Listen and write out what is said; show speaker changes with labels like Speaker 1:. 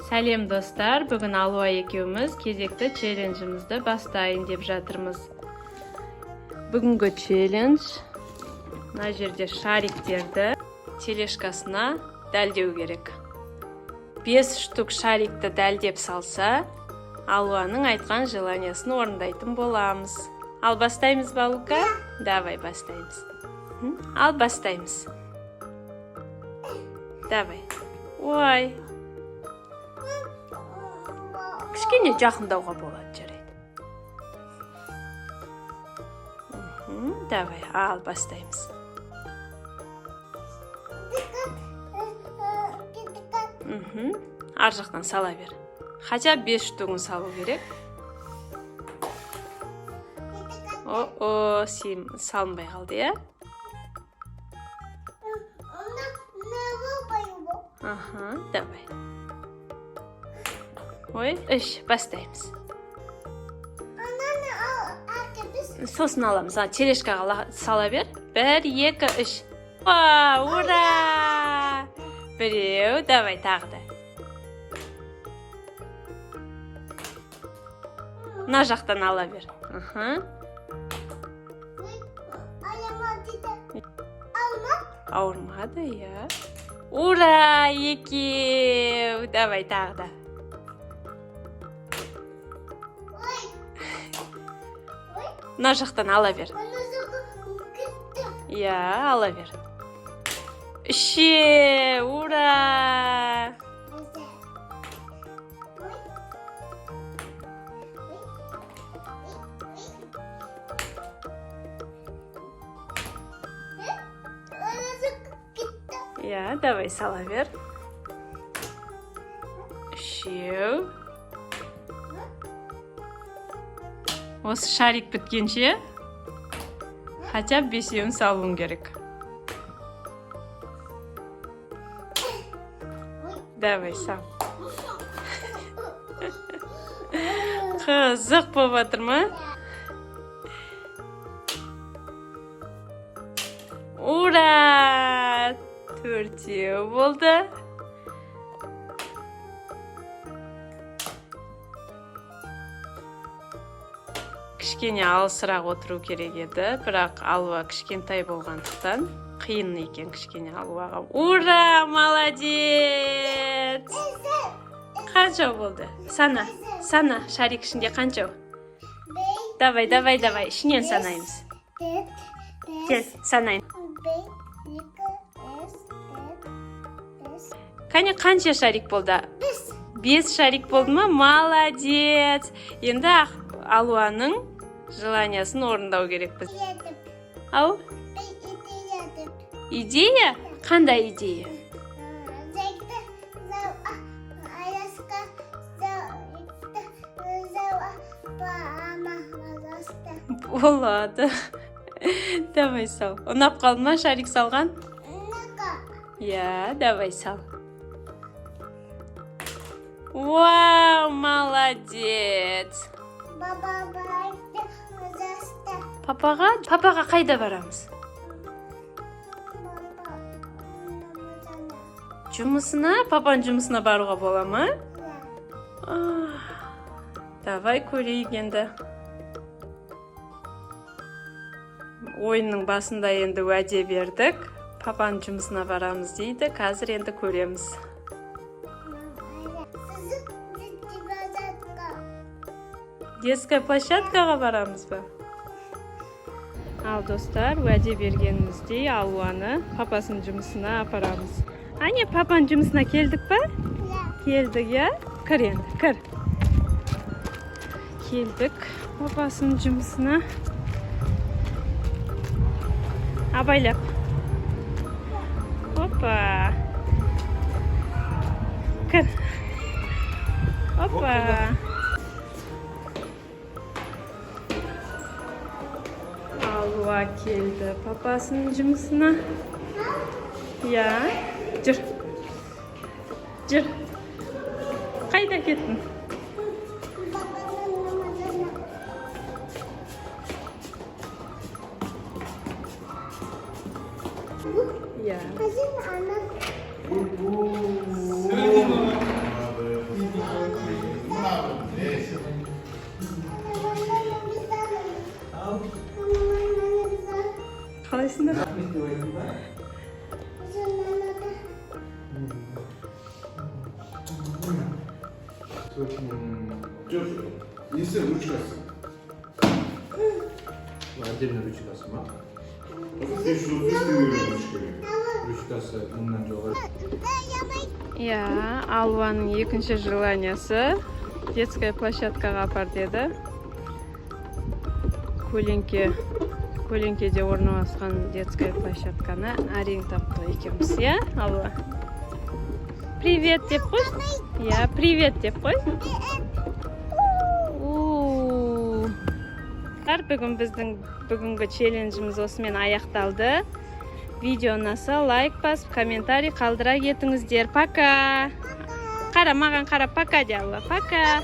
Speaker 1: Сәлем, достар! Бүгін Алуа екеуміз кезекті челленджімізді бастайын деп жатырмыз. Бүгінгі челлендж: мына жерде шариктерді тележкасына дәлдеу керек. 5 штук шарикті дәлдеп салса, Алуаның айтқан желаниясын орындайтын боламыз. Ал бастаймыз ба, Лука? Давай, бастаймыз. Ал бастаймыз, давай. Ой, кішкене жақындауға болады, жарайды. Давай, ал бастаймыз. Ар жақтан сала бер, хотя бы бес штугін салу керек. О, о, салынбай қалды, иә. Аха, давай. Ой, үш, бастаймыз. Сосын аламыз. А, тележкаға сала бер. Бір, екі, үш. Уа, ура! Біреу, давай тағы да. Мына жақтан ала бер. Аха. Ауырмады, иә. Ура, екеу. Давай тағы да. Мына жақтан ала бер. Иә, ала бер. Үшеу, ура! Иә, давай, сала бер. Үшеу. Осы шарик біткенше хотя бы бесеуін салуың керек. Давай, сал. Қызық болып жатыр ма? Ура! Төртеу болды. Кішкене алысырақ отыру керек еді, бірақ Алуа кішкентай болғандықтан, қиын екен кішкене Алуаға. Ура, молодец! Қанша болды? Сана, сана, шарик ішінде қанша? Давай, давай, давай, ішінен санаймыз. Кел, санайын. Кәне, қанша шарик болды? Бес шарик болды ма? Молодец! Енді Алуаның желаниясын орындау керекпіз. Ау, идея? Қандай идея? Болады, давай, сал. Ұнап қалды ма шарик салған? Иә, давай, сал. Вау, молодец! Папаға? Папаға қайда барамыз? Жұмысына? Папаның жұмысына баруға бола ма? Ах, давай көрейік енді. Ойынның басында енді уәде бердік, папаның жұмысына барамыз дейді. Қазір енді көреміз. Детская площадкаға барамыз ба? Ал, достар, уәде бергеніміздей, Алуаны папасының жұмысына апарамыз. Әне, папаның жұмысына келдік па? Келдік, иә. Кір енді, кір. Келдік папасының жұмысына. Абайлап. Опа, кір. Опа. Алуа келді папасының жұмысына. Иә, жүр, жүр. Қайда кеттің? Иә.
Speaker 2: 4000.
Speaker 3: Жоқ, несі, ручкасы.
Speaker 2: Отдельно ручкасы ма?
Speaker 3: 535 теңге ручка.
Speaker 2: Ручкасы 1000-нан жоғары.
Speaker 1: Иә, Алуаның екінші желаниясы детская площадкаға апар деді. Көлеңкеде орналасқан детская площадканы әрең таптық екеуміз, иә, Алуа? Привет деп қой. Иә, привет деп қой. У. Бүгін біздің бүгінгі челленджіміз осымен аяқталды. Видео ұнаса, лайк басып, комментарий қалдыра кетіңіздер. Пока! Қара, маған қара, пока де, Алла. Пока!